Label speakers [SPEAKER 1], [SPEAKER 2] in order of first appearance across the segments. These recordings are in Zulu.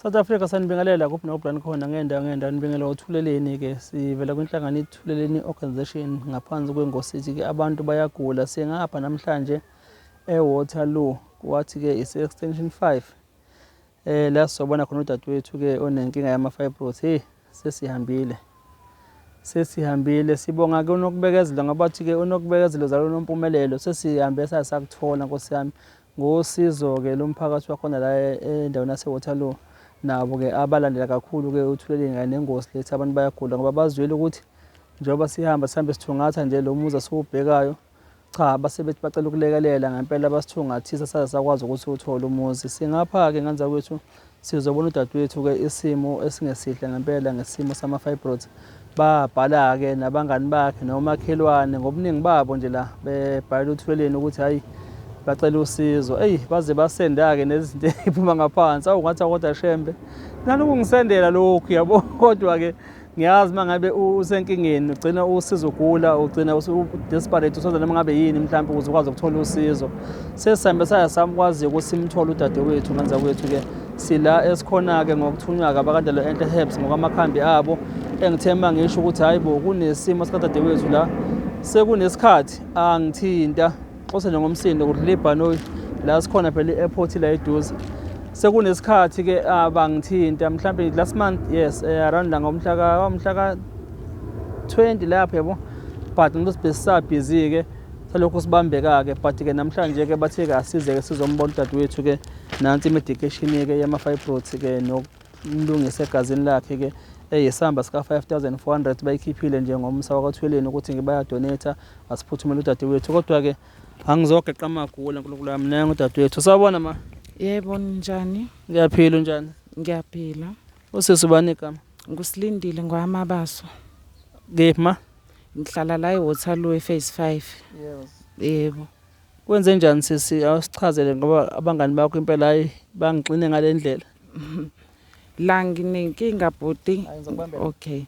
[SPEAKER 1] South Africa, sanibingelela kuphi nokubani khona ngendawo ngendawo. Nibingelela uThuleleni ke, sivela kwinhlangano iThuleleni Organization ngaphansi kweNgosithi ke abantu bayagula. Singapha namhlanje eWaterloo, kwathi ke ise extension 5 la sizobona khona udadewethu ke onenkinga yama fibroids. Hey, sesihambile, sesihambile. Sibonga ke uNokubekezela, ngoba bathi ke uNokubekezela zalo nompumelelo. Sesihambe sasakuthola, Nkosi yami, ngosizo-ke lomphakathi wakhona la endaweni yase-Waterloo, nabo-ke abalandela kakhulu-ke uThuleleni kanye nengosi lethi abantu bayagula, ngoba bazwile ukuthi njengoba sihamba sihambe sithungatha nje lo muzi esiwubhekayo. Cha, base bethi bacela ukulekelela ngempela, basithungathisa saze sakwazi ukuthi uthole umuzi. Singapha-ke nganza kwethu, sizobona udadewethu-ke, isimo esingesihle ngempela ngesimo sama-fibroids. Babhala-ke nabangani bakhe nomakhelwane ngobuningi babo nje la, bebhalela uThuleleni ukuthi hhayi, bacela usizo. Eyi, baze basenda-ke nezinto ey'phuma ngaphansi. Awu, ngathi kodwa Shembe, nani ukungisendela lokhu, yabo. Kodwa-ke ngiyazi uma ngabe usenkingeni ugcina usizo ugula, ugcina u-desperate, usoza noma ngabe yini mhlawumbe ukuze ukwazi ukuthola usizo. Sesihambe saya samkwazi ukuthi simthole udadewethu ngenza kwethu-ke. Sila esikhona-ke ngokuthunywa-ke abakandelo Enhle Herbs ngokwamakhambi abo. Engithe uma ngisho ukuthi hhayi bo, kunesimo sikadadewethu la, sekunesikhathi angithinta xose nje ngomsindo kudlula ibhanoyi la sikhona phela, i-airport la eduze. Sekunesikhathi-ke abangithinta, mhlawumbe last month, yes, around la ngomhla ka 20 lapho, yabo, but ngento besisabhizi-ke, salokhu sibambeka-ke. But-ke namhlanje-ke bathe-ke asize-ke sizombona udadewethu-ke. Nansi i-medication-ke yama-fibroids-ke nokulungisa egazini lakhe-ke, eyisamba sika-5400 bayikhiphile nje ngomsa wakwaThuleleni ukuthi bayadonate, asiphuthumele udadewethu. Kodwa-ke angizogeqa amagula, Nkulunkulu wami. Nangu udadewethu. Sawubona, ma.
[SPEAKER 2] Yebo, njani?
[SPEAKER 1] Ngiyaphila, unjani?
[SPEAKER 2] Ngiyaphila.
[SPEAKER 1] Usisi, ubani igama?
[SPEAKER 2] Ngusilindile ngwamabaso.
[SPEAKER 1] Kephi, ma?
[SPEAKER 2] Ngihlala la eWaterloo ephase 5. Yebo.
[SPEAKER 1] Kwenze njani, sisi? Awusichazele, ngoba abangani bakho impela hayi, bangixine ngale ndlela.
[SPEAKER 2] La nginenkinga, bhuti.
[SPEAKER 1] Hayi, ngizokubambela.
[SPEAKER 2] Okay.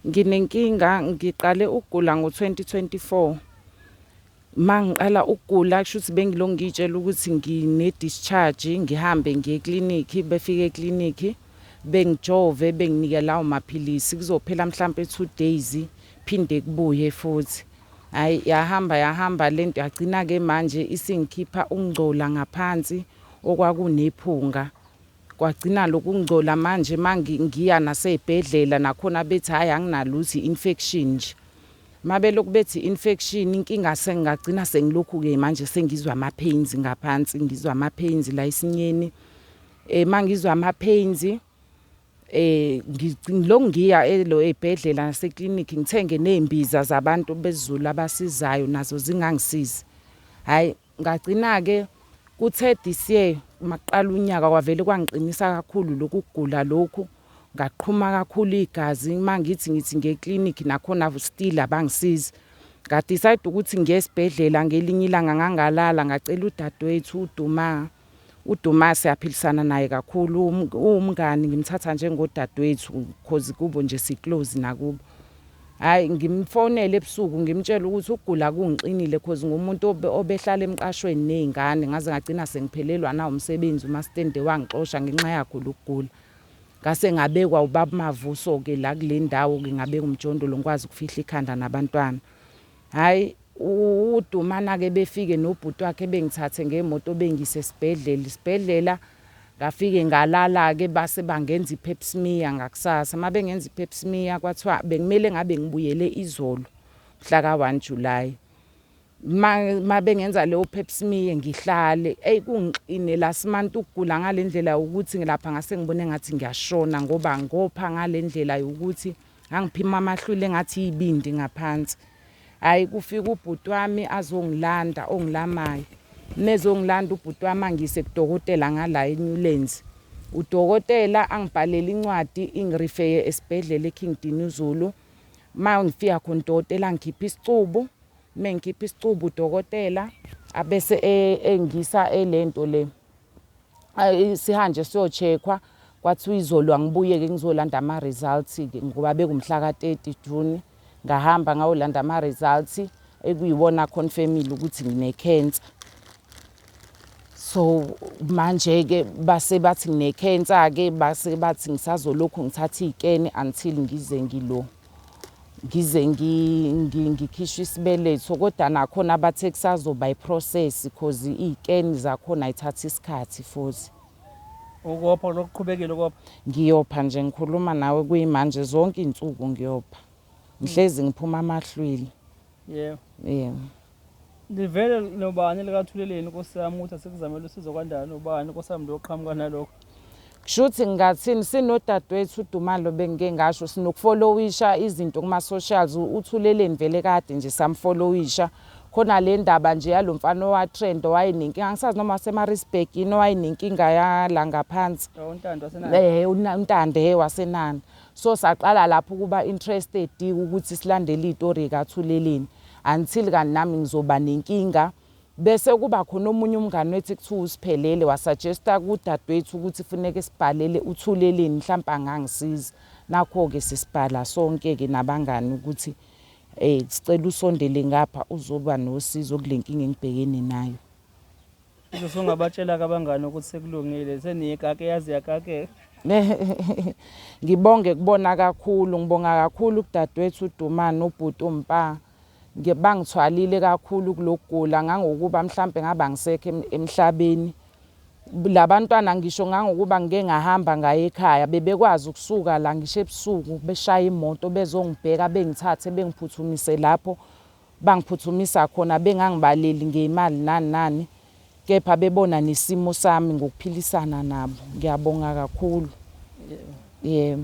[SPEAKER 2] Nginenkinga, ngiqale ukugula ngo-2024. Mangiqala ukugula, kusho ukuthi bengilokhu ngiyitshela ukuthi ngine discharge, ngihambe ngiye eklinikhi, befike eklinikhi bengijove, benginike lawo maphilisi, kuzophela mhlambe 2 days, phinde kubuye futhi. Hayi, yahamba yahamba lento, yagcina ke manje isingikhipha ukungcola ngaphansi okwakunephunga. Kwagcina lokungcola manje mangiya nasey'bhedlela nakhona bethi hhayi, anginalutho, i-infection nje. Mabelokhu bethi infection, inkinga sengagcina sengilokhu-ke manje sengizwa ama-pains ngaphansi, ngizwa ama-pains la esinyeni. Mangizwa ama-pains, ngilokhu ngiya elo ey'bhedlela naseklinikhi, ngithenge ney'mbiza zabantu besiZulu abasizayo, nazo zingangisizi. Hhayi, ngagcina-ke kuthe this year makuqala unyaka kwavele kwangiqinisa kakhulu lokhu kugula lokhu. Ngaqhuma kakhulu igazi, mangithi ngithi ngiye eklinikhi nakhona still abangisizi. Nga-decide ukuthi ngiye esibhedlela ngelinye ilanga, ngangalala, ngacela udadewethu uDuma. UDuma siyaphilisana naye kakhulu, uwumngani, ngimthatha njengodadewethu cause kubo nje si-close nakubo. Hhayi, ngimfonele ebusuku ngimtshela ukuthi ukugula kungixinile, cause ngumuntu obehlala emqashweni ney'ngane, ngaze ngagcina sengiphelelwa nawumsebenzi, umastende wangixosha ngenxa yakho lokugula. Ngase ngabekwa ubaba Mavuso-ke la kule ndawo-ke, ngabeka umjondolo ngikwazi ukufihla ikhanda nabantwana. Hhayi, uDumana-ke befike nobhuti wakhe, bengithathe ngemoto bengise esibhedlela. Isibhedlela ngafike ngalala-ke, base bangenza i-pap smear ngakusasa. Uma bengenza i-pap smear, kwathiwa bekumele ngabe ngibuyele izolo mhla ka-1 July. Ma bengenza leyo pap smear ngihlale, eyi, kungixine last month ukugula ngale ndlela yokuthi lapha ngase ngibone ngathi ngiyashona, ngoba ngopha ngale ndlela yokuthi ngangiphima amahlwili engathi ibindi ngaphansi. Hhayi, kufika ubhuti wami azongilanda ongilamayo. Mezongilanda ubhuti wami angise kudokotela ngala eNewlands. Udokotela angibhalela incwadi, ingirifeye esibhedlela eKing Dinuzulu. Ma ngifika khona udokotela angikhipha isicubu, mengikhipha isicubu udokotela abese engisa elento le. Sihanje siyo-check-wa, kwathiwa izolo angibuye-ke ngizolanda ama-results-ke ngoba bekumhla ka-30 June. Ngahamba ngayolanda ama-results ekuyiwona confirm-ile ukuthi ngine-cancer. So manje-ke base bathi ngine-cancer-ke, base bathi ngisazolokhu ngithatha iy'keni until ngize ngilo ngize ngikhishwe isibeletho, kodwa nakhona bathe kusazoba i-process cause iy'keni zakhona ayithatha isikhathi futhi.
[SPEAKER 1] Ukopha lokuqhubekile ukopha?
[SPEAKER 2] Ngiyopha nje, ngikhuluma nawe kuyimanje, zonke iy'nsuku ngiyopha, ngihlezi ngiphuma amahlwili.
[SPEAKER 1] Yebo.
[SPEAKER 2] Yebo.
[SPEAKER 1] Livele nobani likaThuleleni Nkosi yami ukuthi asikuzamele usizo kanjani, ubani Nkosi yami lo oqhamuka nalokho?
[SPEAKER 2] Kushuthi ngingathini, sinodadewethu uDumalo, bengike ngasho sinokufollowisha izinto kuma-socials. UThuleleni vele kade nje samfollowisha khona le ndaba nje yalo mfana owatrend owayenenkinga, angisazi noma waseMaritzburg yini, owayenenkinga yala ngaphansi.
[SPEAKER 1] UNtando waseNanda.
[SPEAKER 2] UNtando waseNanda. So saqala lapho ukuba interested ukuthi silandele iy'tori kaThuleleni until kanti nami ngizoba nenkinga. Bese kuba khona omunye umngani wethu kuthiwa uSiphelele, wasuggesta kudadewethu ukuthi funeke sibhalele uThuleleni, mhlawumpe angangisiza. Nakho-ke sisibhala sonke-ke nabangani ukuthi sicela usondele ngapha uzoba nosizo kule nkinga engibhekene nayo.
[SPEAKER 1] Usungabatshela-ke abangani ukuthi sekulungile, seniyikake yazi yakakeka.
[SPEAKER 2] Ngibonge kubona kakhulu, ngibonga kakhulu kudadewethu uDumane, ubhuti uMpa. Bangithwalile kakhulu kulokugula, ngangokuba mhlampe ngaba ngisekho emhlabeni. Labantwana ngisho ngangokuba ngike ngahamba ngaye ekhaya, bebekwazi ukusuka la ngisho ebusuku beshaya imoto bezongibheka, bengithathe bengiphuthumise lapho bangiphuthumisa khona, bengangibaleli ngemali nani nani, kepha bebona nesimo sami ngokuphilisana nabo. Ngiyabonga kakhulu. Yebo.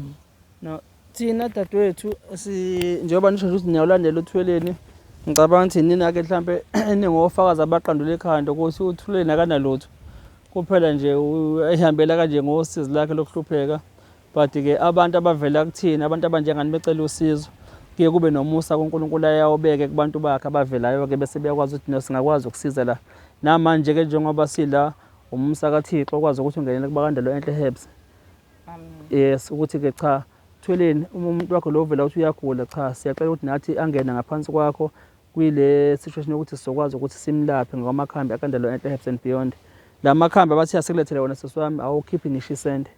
[SPEAKER 1] No, thina dadewethu njengoba nisho ukuthi niyawulandela uThuleleni, ngicabanga ukuthi nina-ke mhlampe ningofakazi abaqandula ekhanda ukuthi uThuleleni akanalutho, kuphela nje ehambela kanje ngosizi lakhe lokuhlupheka. But-ke abantu abavela kuthina, abantu abanjengani becela usizo, kuye kube nomusa kuNkulunkulu ayawubeke kubantu bakhe abavelayo-ke, bese beyakwazi ukuthi no singakwazi ukusiza la. Namanje-ke njengoba sila, umusa kaThixo okwazi ukuthi ungenele kubaKaNdalo Enhle Herbs. Yes, ukuthi-ke cha Thuleleni, uma umuntu wakho lo vela ukuthi uyagula, cha siyacela ukuthi nathi angene ngaphansi kwakho kwile situation yokuthi sizokwazi ukuthi simlaphe ngokwamakhambi akaNdalo Enhle Herbs and Beyond. La makhambi abathi asikulethele wona sisi wami, awukhiphi ngisho isente.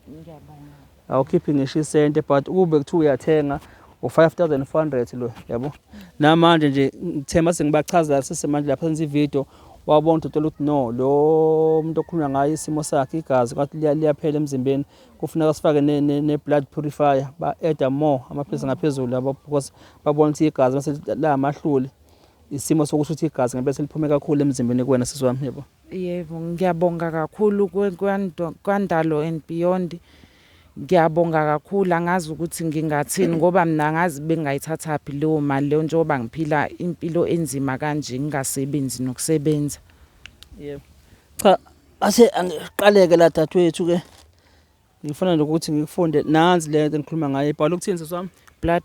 [SPEAKER 2] Ngiyabonga.
[SPEAKER 1] Awukhiphi ngisho isente, but ukube kuthiwa uyathenga u-5400 lo, yabo. Namanje nje ngithemba sengibachaza sesemanje lapha senza ivideo, wabona udokotela ukuthi no, lo muntu okhulunywa ngaye isimo sakhe igazi ngathi liyaphela emzimbeni, kufuneka sifake ne-blood purifier, ba-add more amaphilisi ngaphezulu yabo, because babona ukuthi igazi mase la amahluli, isimo sokusho ukuthi igazi ngempela seliphume kakhulu emzimbeni kuwena sisi wami, yebo.
[SPEAKER 2] Yebo, ngiyabonga kakhulu kwaNdalo and Beyond. Ngiyabonga kakhulu, angazi ukuthi ngingathini ngoba mina angazi bengayithathaphi leyo mali leyo, njengoba ngiphila impilo enzima kanje ngingasebenzi nokusebenza.
[SPEAKER 1] Yebo. Cha, ase angiqaleke la dadewethu ke. Ngifuna nje ukuthi ngikufunde nansi le nto engikhuluma ngayo, ibhala ukuthini sisi wami?
[SPEAKER 2] Blood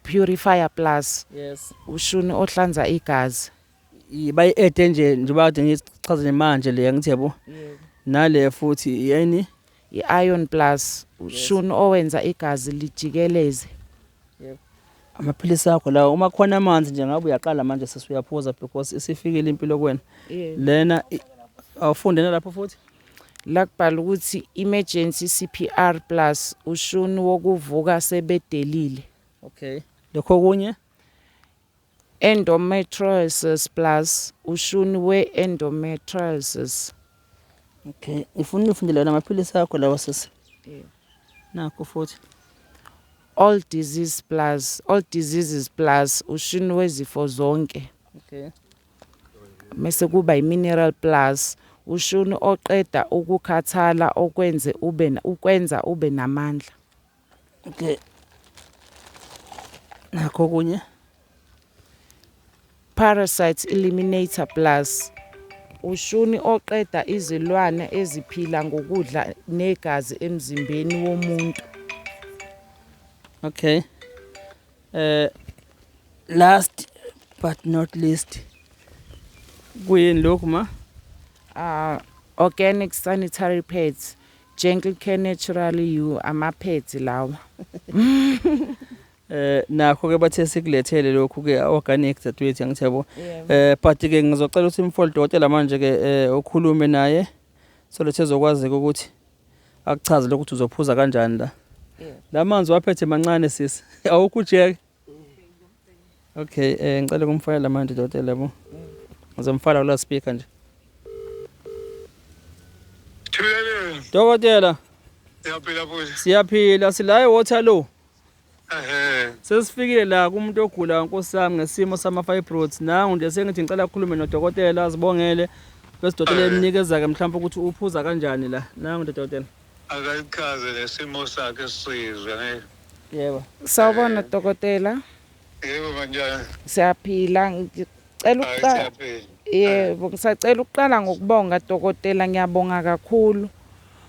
[SPEAKER 2] purifier plus.
[SPEAKER 1] Yes.
[SPEAKER 2] Ushuni ohlanza igazi.
[SPEAKER 1] Bayi-add nje njengoba kade ngichaze manje le, angithi yabo.
[SPEAKER 2] Yebo.
[SPEAKER 1] Nale futhi yini?
[SPEAKER 2] I-iron plus, ushuni owenza igazi lijikeleze.
[SPEAKER 1] Yebo. Amaphilisi akho lawo, uma khona amanzi nje ngabe uyaqala manje sesuyaphuza because isifikile impilo kuwena.
[SPEAKER 2] Yebo.
[SPEAKER 1] Lena awufunde nalapho futhi?
[SPEAKER 2] La kubhala ukuthi emergency CPR plus, ushuni wokuvuka sebedelile.
[SPEAKER 1] Okay. Lokho kunye?
[SPEAKER 2] Endometriosis plus, ushuni we-endometriosis.
[SPEAKER 1] Okay, ngifuna ufundele wena amaphilisi akho lawa sisi.
[SPEAKER 2] Yebo.
[SPEAKER 1] Nakho futhi.
[SPEAKER 2] All disease plus, all diseases plus, ushuni wezifo zonke.
[SPEAKER 1] Okay.
[SPEAKER 2] Mase kuba i-mineral plus, ushuni oqeda ukukhathala okwenze ube ukwenza ube namandla.
[SPEAKER 1] Okay. Nakho kunye.
[SPEAKER 2] Parasite eliminator plus, ushuni oqeda izilwane eziphila ngokudla negazi emzimbeni womuntu.
[SPEAKER 1] Okay. Last but not least, kuyini lokhu ma?
[SPEAKER 2] Organic sanitary pads, gentle care naturally you, ama-pads lawa.
[SPEAKER 1] Nakho ke bathe sikulethele lokhu ke organic dadewethu, angithi yabo.
[SPEAKER 2] Yebo.
[SPEAKER 1] But ke ngizocela ukuthi imfole dokotela manje ke ukhulume naye so lethe ezokwazi ukuthi akuchaze ukuthi uzophuza kanjani la.
[SPEAKER 2] Yebo.
[SPEAKER 1] La manzi waphethe mancane sisi. Awukho ujeke. Okay, ngicela ukumfakela manje dokotela yabo. Ngizomfaka kula speaker nje.
[SPEAKER 3] Thuleleni,
[SPEAKER 1] Dokotela,
[SPEAKER 3] siyaphila futhi.
[SPEAKER 1] Siyaphila, sila eWaterloo.
[SPEAKER 3] Ehhe.
[SPEAKER 1] Sesifikile la kumuntu ogula, nkosi yami, ngesimo sama-fibroids. Nangu nje sengithi ngicela ukukhulume nodokotela azibongele. Bese dokotela emnikeza ke mhlawumbe ukuthi uphuza kanjani la. Nangu nje dokotela.
[SPEAKER 3] Akayichaze lesimo sakhe sizwe ne.
[SPEAKER 1] Yebo.
[SPEAKER 2] Sawubona dokotela.
[SPEAKER 3] Yebo, manjani?
[SPEAKER 2] Siyaphila. Ngicela
[SPEAKER 3] Hayi,
[SPEAKER 2] ukuqala
[SPEAKER 3] siyaphila.
[SPEAKER 2] Yebo, ngisacela ukuqala ngokubonga dokotela, ngiyabonga kakhulu.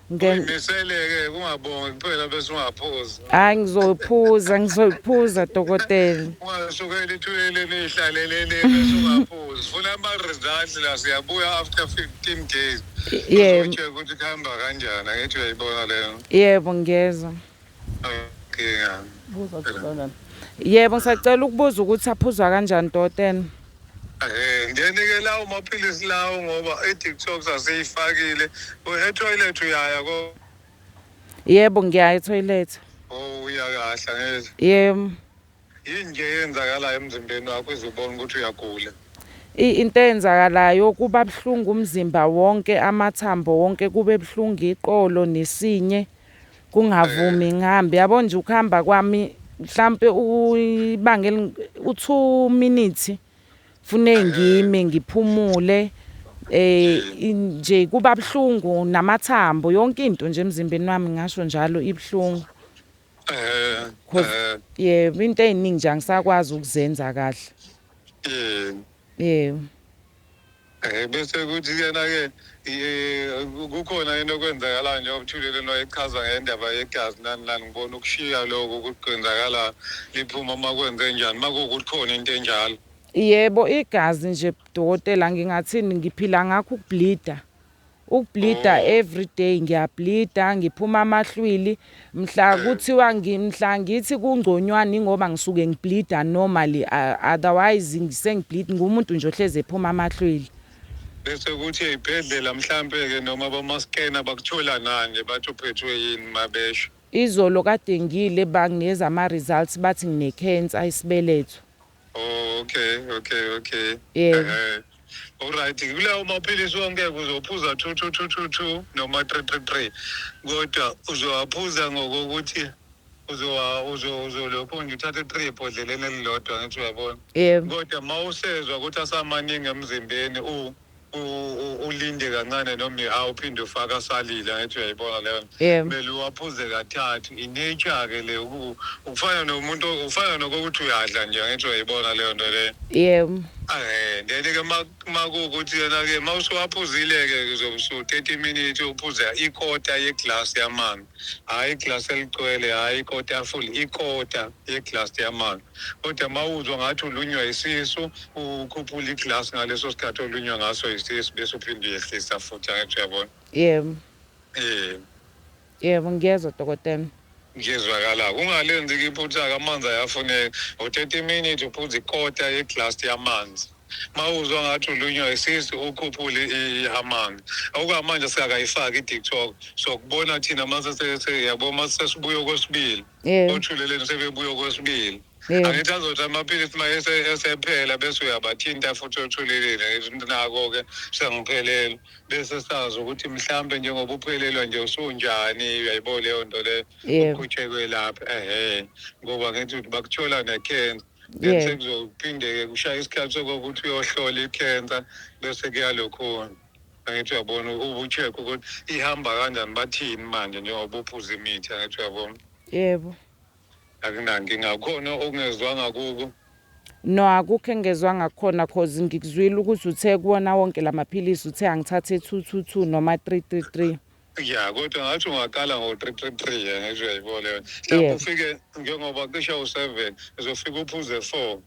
[SPEAKER 3] Uyimiseleke kungabongi kuphela bese ungaphuzi.
[SPEAKER 2] Hayi, ngizophuza, ngizoyiphuza dokotela.
[SPEAKER 3] Ungasukeli ithuleleni ihlalelele bese ungaphuzi. Funa ama-results la, siyabuya after 15 days.
[SPEAKER 2] Yebo.
[SPEAKER 3] Uzocheck ukuthi kuhamba kanjani, angithi uyayibona leyo.
[SPEAKER 2] Yebo, ngiyezwa.
[SPEAKER 3] Okay.
[SPEAKER 1] Buza ukuthi kanjani.
[SPEAKER 2] Yebo, ngisacela ukubuza ukuthi aphuzwa kanjani dokotela.
[SPEAKER 3] Ngiyanike lawo maphilisi lawo ngoba i-detox asiyifakile. E-toilet uyaya ko?
[SPEAKER 2] Yebo, ngiyaya e-toilet.
[SPEAKER 3] Oh, uya kahle, angithi?
[SPEAKER 2] Yebo.
[SPEAKER 3] Yini nje eyenzakalayo emzimbeni wakho izobona ukuthi uyagula?
[SPEAKER 2] Into eyenzakalayo kuba buhlungu umzimba wonke, amathambo wonke kube buhlungu, iqolo nesinye kungavumi ngihambe. Yabo nje ukuhamba kwami mhlambe ibanga u2 minutes fune ngime ngiphumule, nje kuba buhlungu namathambo, yonke into nje emzimbeni wami ngasho njalo ibuhlungu. Cause yebo, into eziningi nje angisakwazi ukuzenza kahle. Yebo.
[SPEAKER 3] Bese kuthi yena ke kukhona into okwenzakalayo njengoba uThuleleni wayechaza ngendaba yegazi nani nani, ngibona ukushiya lokho ukuthi kwenzakala liphuma uma kwenze njani, uma kuwukuthi khona into enjalo.
[SPEAKER 2] Yebo, igazi nje dokotela ngingathini, ngiphila ngakho ukubleeda. Ukubleeda every day, ngiyableeda, ngiphuma amahlwili mhla kuthiwa ngimhla ngithi kungconywana ngoba ngisuke ngibleeda normally, otherwise ngisengibleed, ngumuntu nje ohleze ephuma amahlwili.
[SPEAKER 3] Bese kuthi ey'bhedlela mhlampe-ke noma bama-scan bakuthola nani, bathi uphethwe yini mabesho?
[SPEAKER 2] Izolo kade ngile banginikeza ama-results, bathi ngine-cancer isibeletho.
[SPEAKER 3] Oh, okay.
[SPEAKER 2] Yebo.
[SPEAKER 3] Alright, kulawo maphilisi wonke uzophuza 2 2 2 2 2 noma 3 3 3. Kodwa uzowaphuza ngokuthi uzowa uzo uzolokhu nje uthathe 3 ebhodleleni elilodwa, ngithi uyabona.
[SPEAKER 2] Yebo.
[SPEAKER 3] Kodwa mawusezwa ukuthi asamaningi emzimbeni ulinde kancane noma awuphinde ufake asalile, ngithi uyayibona leyo.
[SPEAKER 2] Yebo.
[SPEAKER 3] Kumele uwaphuze kathathu. I-nature ke le, ukufana nomuntu, ufana nokuthi uyadla nje, ngithi uyayibona leyo nto leyo.
[SPEAKER 2] Yebo.
[SPEAKER 3] Then ke makuwukuthi yena ke mawusuwaphuzile ke uzobe usu 30 minutes uphuza ikota yeglass yamanzi. Hhayi iglass eligcwele, hhayi ikota full, ikota yeglass yamanzi. Kodwa mawuzwa ngathi ulunywa isisu, ukhuphula iglass ngaleso sikhathi olunywa ngaso isisu bese uphinde uyehlisa futhi, angithi uyabona.
[SPEAKER 2] Yebo. Yebo, ngiyezwa dokotela.
[SPEAKER 3] Ngiyezwakala. Ungalenzi ke iphutha, amanzi ayafuneka. U-30 minutes uphuza ikota yeglass yamanzi. Mawuzwa ngathi ulunywa isisu ukhuphule amanzi. Okwamanje singakayifaki i-detox. So kubona thina mase yabo mase sesibuya okwesibili. Othuleleni sebebuya okwesibili. Angithi azothi amaphilisi uma esephela bese uyabathinta futhi othuleleni, ngithi nako-ke sengiphelele, bese sazi ukuthi mhlampe njengoba uphelelwa nje usunjani, uyayibona leyo nto leyo. Uqhutshekwe lapha ehhe ngoba ngithi ukuthi bakuthola ne-cancer, then sekuzophinde-ke kushaya isikhathi sokuthi uyohlola i-cancer bese kuyalokhona, angithi uyabona, ube ucheck ukuthi ihamba kanjani, bathini manje njengoba uphuza imithi, angithi uyabona.
[SPEAKER 2] Yebo.
[SPEAKER 3] Akunankinga, khona okungezwanga kuko?
[SPEAKER 2] No, akukho engezwanga khona, cause ngikuzwile ukuthi uthe kuwona wonke lamaphilisi uthe angithathe 2 2 2 noma 3 3 3.
[SPEAKER 3] Ya, kodwa ngathi ungaqala ngo-3 3 3, angithi uyayibona leyo. Mhlawumbe ufike njengoba cishe u-7 uzofika uphuze 4.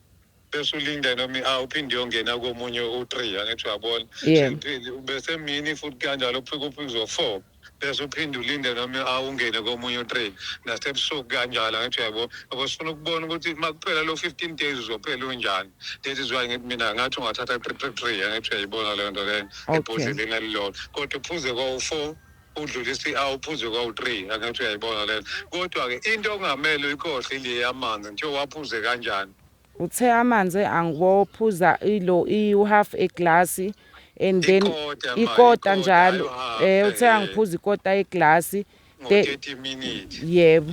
[SPEAKER 3] Bese ulinda noma i-hour, uphinde uyongena komunye u-3, angithi uyabona?
[SPEAKER 2] Yebo.
[SPEAKER 3] Bese emini futhi kanjalo, ufike uphuze u-4, bese uphinde ulinde noma i-hour, ungene komunye u-3, nasebusuku kanjalo, angithi uyayibona? Yabo, sifuna ukubona ukuthi uma kuphela lo 15 days uzophela unjani. That is why ngithi mina ngathi ungathatha 3 3 3, angithi uyayibona leyo nto leyo? Ebhodleleni elilodwa, kodwa uphuze kwawu-4, udlulise i-hour, uphuze kwawu-3, angithi uyayibona leyo? Kodwa-ke into okungamele uyikhohle ile yamanzi, nje waphuze kanjani?
[SPEAKER 2] Uthe amanzi angiwophuza ilo i-half a glass and then
[SPEAKER 3] Ikota, ma,
[SPEAKER 2] ikota
[SPEAKER 3] ikota,
[SPEAKER 2] njalo.
[SPEAKER 3] Ayo half,
[SPEAKER 2] Uthe angiphuza ikota yeglasi.
[SPEAKER 3] Ngo-30 minutes.
[SPEAKER 2] Yebo.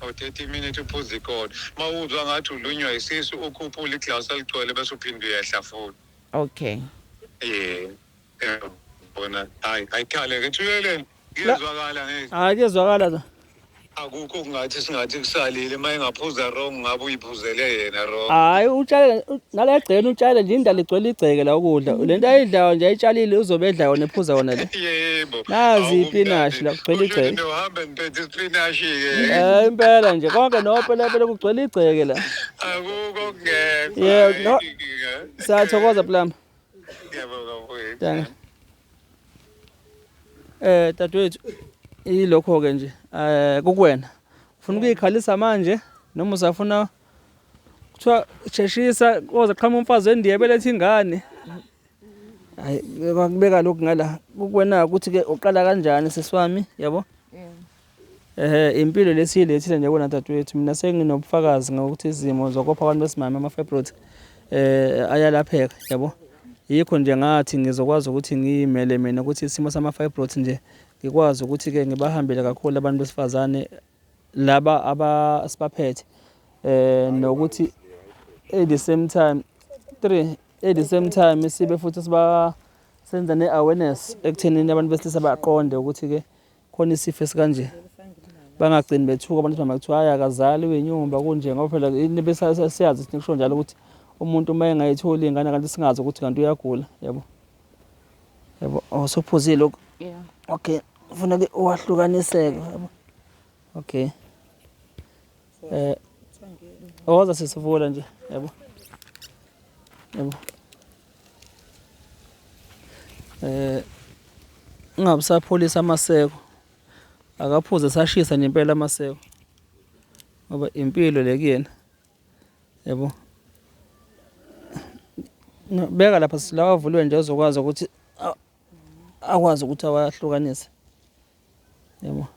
[SPEAKER 3] Ngo-30 minutes uphuza ikota. Uma uzwa ngathi ulunywa isisu, ukhuphule iglasi eligcwele, bese uphinde uyehla futhi.
[SPEAKER 2] Okay.
[SPEAKER 3] Yebo, bona, hayi, ayikhale-ke, Thuleleni, kuyezwakala ngeke?
[SPEAKER 1] Hayi, kuyezwakala la.
[SPEAKER 3] Akukho kungathi singathi kusalile. Uma engaphuza wrong, ngabe uyiphuzele yena wrong.
[SPEAKER 1] Hayi, utshale nala egcekeni, utshale nje indalo igcwele igceke la ukudla. Le nto ayidlayo nje ayitshalile, uzobe edla yona, ephuza wona le.
[SPEAKER 3] Yebo.
[SPEAKER 1] Nazi ipinashi la, kugcwele igceke.
[SPEAKER 3] Nohambe niphethe isipinashi-ke.
[SPEAKER 1] Impela nje konke nopelepele kugcwele igceke la.
[SPEAKER 3] Akukho kungekho.
[SPEAKER 1] Yebo, no. Siyathokoza, Plum.
[SPEAKER 3] Ngiyabonga, mfowethu.
[SPEAKER 1] Thank dadewethu, ilokho ke nje kukuwena. Ufuna ukuyikhalisa manje noma usafuna kuthiwa sheshisa koze qhamuka umfazi wendiya belethe ingane? Hayi, bakubeka lokhu ngala kukuwena ukuthi ke uqala kanjani, sisiwami, yabo? Impilo lesiyilethile nje kona, dadewethu. Mina senginobufakazi ngokuthi izimo zokopha abantu besimame, ama-fibroids ayalapheka, yabo. Yikho nje ngathi ngizokwazi ukuthi ngiyimele mina ukuthi isimo sama-fibroids nje ngikwazi ukuthi-ke ngibahambele kakhulu abantu besifazane laba abasibaphethe, nokuthi at the same time three at the same time sibe futhi siba senza ne-awareness ekuthenini abantu besilisa baqonde ukuthi-ke khona isifo esikanje, bangagcini bethuka abantu besimame kuthiwa hayi, akazali, uyinyumba, kunje, ngoba phela bese siyazi kusho njalo ukuthi umuntu uma engayitholi ingane kanti singazi ukuthi kanti uyagula, yabo, yabo. Oh, sophuzile lokhu?
[SPEAKER 2] Yeah.
[SPEAKER 1] Okay, kufuneka uwahlukaniseke, yabo. Okay, oza sisivula nje, yabo, yabo. Ungabe usapholisa amaseko, akaphuze sashisa nje impela amaseko, ngoba impilo le kuyena, yabo. No, beka lapha lawa avuliwe nje, uzokwazi ukuthi akwazi ukuthi awahlukanise, yabo.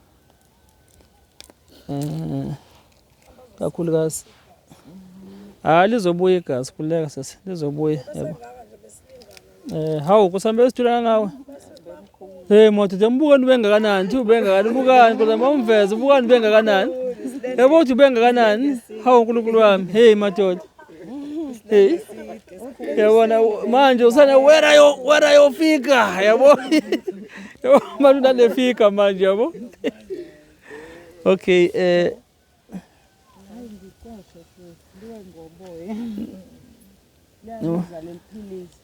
[SPEAKER 1] Kakhulukazi hayi, lizobuya igazi, khululeka sisi, lizobuya, yabo. Hawu, kusambe sithula ngawe. Hey madoda, mbukani ubengakanani? Thi ubengakanani? Bukani kodwa mawumveze, bukani ubengakanani? Yabo uthi ubengakanani? Hawu, uNkulunkulu wami. Hey madoda. Hey. Yabona manje usana where ayofika, yabo. Yabo manje unalefika manje, yabo. Okay,
[SPEAKER 2] Hayi, ngikoshe futhi liwe ngoboya. Liyabiza leli philisi.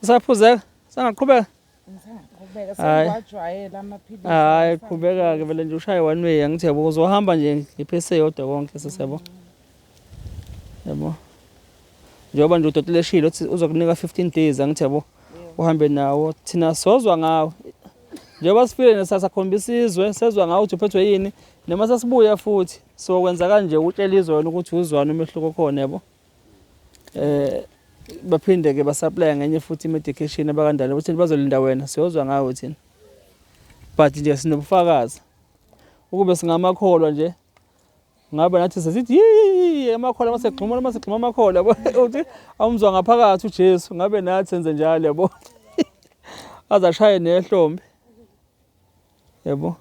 [SPEAKER 1] Usaphuzeka? Sangaqhubeka?
[SPEAKER 2] Ngisaqhubeka.
[SPEAKER 1] Hhayi.
[SPEAKER 2] Sengiwajwayela amaphilisi.
[SPEAKER 1] Hayi, qhubeka ke vele nje, ushaye one way, angithi yabo, uzohamba nje ngephesi eyodwa konke sesiyabo. Yabo. Njengoba nje udokotela eshilo uthi uzokunika 15 days, angithi yabo. Uhambe nawo, thina sozwa ngawo. Njengoba sifile nesasakhombisa izwe, sezwa ngawo ukuthi uphethwe yini, noma sesibuya futhi sokwenza kanje, utshela izwe wena ukuthi uzwani umehluko khona, yabo. Baphinde ke basupply ngenye futhi medication abakandala ukuthi bazolinda wena, siyozwa ngawo thina. But nje sinobufakazi. Ukube singamakholwa nje ngabe nathi sesithi yi amakholwa masegxuma, masegxuma amakholwa, yabo, uthi awumzwa ngaphakathi uJesu, ngabe nathi senze njalo, yabo, azashaye nehlombe, yabo.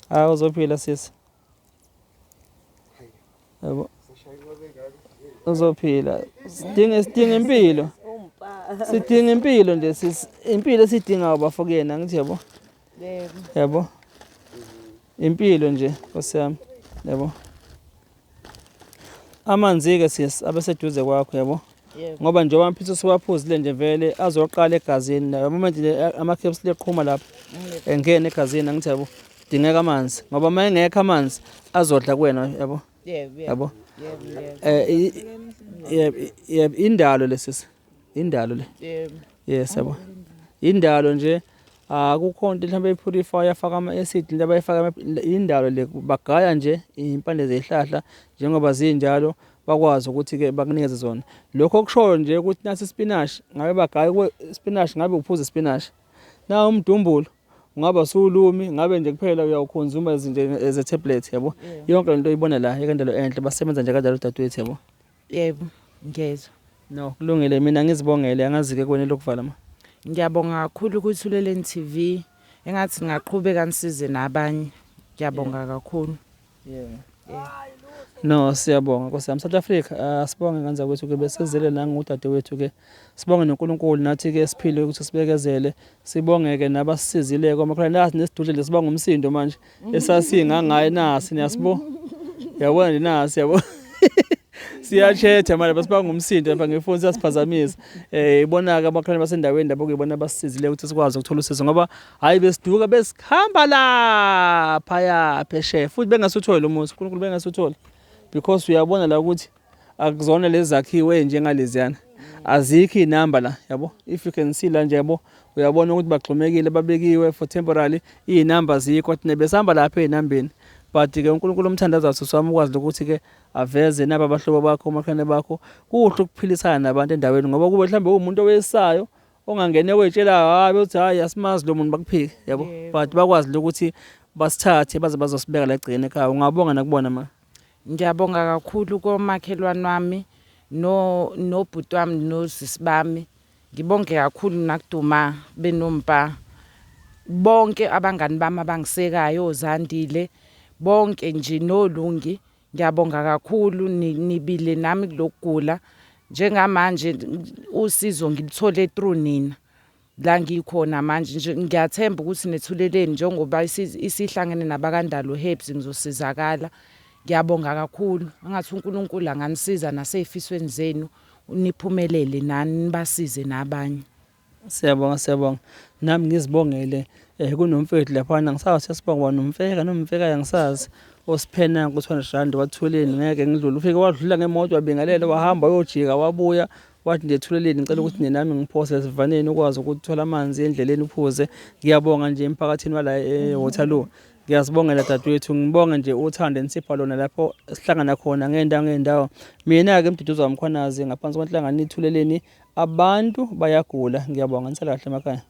[SPEAKER 1] Hayi, uzophila sisi, yabo, uzophila. Sidinga impilo, sidinga impilo nje sisi, impilo esidingayo bafo kuyena, ngithi yabo.
[SPEAKER 2] Yebo.
[SPEAKER 1] Yabo, impilo nje, nkosi yami, yabo. Amanzi-ke sisi abeseduze kwakho, yabo. Ngoba njengoba amaphilisi usuwaphuzile nje vele azoqala egazini la moment nje ama-capsule eqhuma lapha engena egazini angithi yabo dingeka amanzi ngoba uma engekho amanzi azodla kuwena yabo yabo eh yebo indalo lesisi indalo le yes yabo indalo nje akukho into mhlawumbe ipurify yafaka ama-acid into abayifaka indalo le bagaya nje iy'mpande zezihlahla njengoba zinjalo bakwazi ukuthi-ke bakunikeze zona lokho okushoyo nje ukuthi nasi isipinashi ngabe bagaya isipinashi ngabe uphuza isipinashi na umdumbulo ungaba suwulumi ngabe nje kuphela uyawukhonzuma nje as a tablet yabo yonke lento oyibona la yekendalo enhle basebenza nje kanjalo dadewethu yabo
[SPEAKER 2] Yebo, ngiyezwa.
[SPEAKER 1] No, kulungile mina ngizibongele angazi-ke kuwena lokuvala ma.
[SPEAKER 2] Ngiyabonga kakhulu kuThuleleni TV. Engathi ningaqhubeka nisize nabanye. Ngiyabonga kakhulu.
[SPEAKER 1] Yeah. No, siyabonga Nkosi yami. South Africa, asibonge ngane zakwethu ke besizele nangudadewethu ke. Sibonge noNkulunkulu nathi ke siphile ukuthi sibekezele. Sibonge ke nabasisizile komakhelwane nasi nesidudle nje sibanga umsindo manje. Esasingangaye nasi niyasibo. Yabona nje nasi yabo. Siyashetha manje basibanga umsindo lapha ngefoni siyasiphazamisa. Eh ibona ke amakhelwane basendaweni lapho kuyibona abasisizile ukuthi sikwazi ukuthola usizo ngoba hayi besiduka besikhamba lapha ya phesheya futhi bengasutholi umuzi uNkulunkulu bengasutholi because uyabona la ukuthi akuzona lezi zakhiwo ezinjengaleziyana azikho iy'namba la yabo if you can see la nje yabo uyabona ukuthi bagxumekile babekiwe for temporary iy'namba zikho thina besihamba lapha ey'nambeni but-ke uNkulunkulu omthandazayo sisi wami ukwazi ukuthi-ke aveze naba abahlobo bakho omakhelwane bakho kuhle ukuphilisana nabantu endaweni ngoba kube mhlawumbe uwumuntu owesayo ongangene kwey'tshelayo hayi bethi hhayi asimazi lo muntu bakuphike yabo but bakwazi ukuthi basithathe baze bazosibeka la egcekeni ekhaya ungabonga nakubona ma.
[SPEAKER 2] Ngiyabonga kakhulu komakhelwane wami no nobhuti wami nosisi bami. Ngibonge kakhulu nakuduma benompa bonke abangani bami abangisekayo oZandile bonke nje noLungi ngiyabonga kakhulu nibile nami kulokugula njengamanje usizo ngilithole through nina. La ngikhona manje nje ngiyathemba ukuthi nethuleleni njengoba isihlangene nabakaNdalo Herbs ngizosizakala. Ngiyabonga kakhulu. Engathi uNkulunkulu anganisiza nasey'fisweni zenu niphumelele nani nibasize nabanye.
[SPEAKER 1] Siyabonga siyabonga. Nami ngizibongele eh kunomfethu laphana ngisazi siyasibonga bani nomfeka nomfeka angisazi osiphena ku 200 rand wathuleni ngeke ngidlule ufike wadlula ngemoto wabingelela wahamba wayojika wabuya Wathi nje Thuleleni ngicela ukuthi nje nami ngiphose esivaneni ukwazi ukuthola amanzi endleleni uphuze. Ngiyabonga nje emphakathini wala eWaterloo. Ngiyazibongela dadewethu, ngibonge nje uthando enisipha lona lapho sihlangana khona ngey'ndawo ngey'ndawo. Mina-ke Mduduzi waMkhwanazi ngaphansi kwenhlangano iThuleleni, abantu bayagula. Ngiyabonga, nisale kahle emakhaya.